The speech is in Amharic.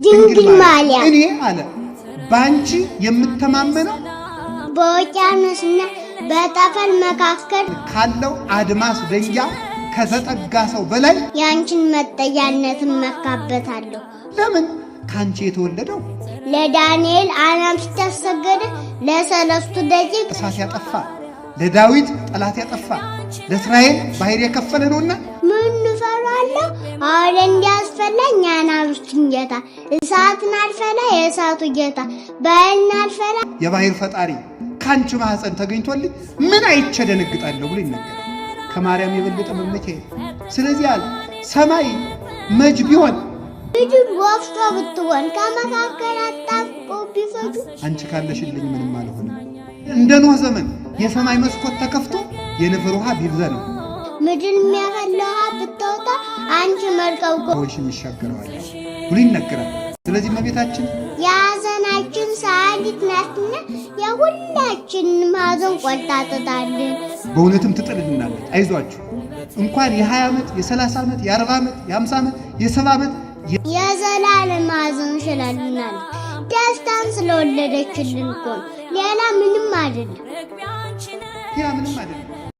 ድንግል ማርያም እኔ አለ በአንቺ የምተማመነው በውቅያኖስና በጠፈር መካከል ካለው አድማስ ደንጊያ ከተጠጋ ሰው በላይ የአንቺን መጠጊያነት እመካበታለሁ። ለምን ከአንቺ የተወለደው ለዳንኤል አናብስት ያሰገደ ለሰለስቱ ደቂቅ እሳት ያጠፋ፣ ለዳዊት ጠላት ያጠፋ፣ ለእስራኤል ባህር የከፈለ ነውና ምን እፈራለሁ? አሁን እንዲያስፈላኝ የአናብስቱን ጌታ፣ እሳትን አልፈላ የእሳቱ ጌታ፣ ባህርን አልፈላ የባህር ፈጣሪ ከአንቺ ማህፀን ተገኝቶልኝ ምን አይቼ ደነግጣለሁ ብሎ ይነገራል። ከማርያም የበለጠ መመኪያ የለም። ስለዚህ አለ ሰማይ መጅ ቢሆን ምድር ወፍጮ ብትሆን ከመካከል አጣብቀው ቢፈጁ አንቺ ካለሽልኝ ምንም አልሆንም። እንደ ኖህ ዘመን የሰማይ መስኮት ተከፍቶ የንፍር ውሃ ቢዘንም ምድር የሚያፈላ ውሃ ብታወጣ አንቺ መርከብ ሰዎችን ይሻገረዋል ብሎ ይነገራል። ስለዚህ እመቤታችን የሐዘናችን ሰዓሊት ናትና የሁላችንም ሐዘን ቆርጣ ትጣልን። በእውነትም ትጥልልናለች። አይዟችሁ እንኳን የ20 ዓመት የ30 ዓመት የ40 ዓመት የ50 ዓመት የ70 ዓመት የዘላለም ሐዘን ስላልናለች ደስታን ስለወለደችልን እኮ ነው። ሌላ ምንም አይደለም። ያ ምንም አይደለም።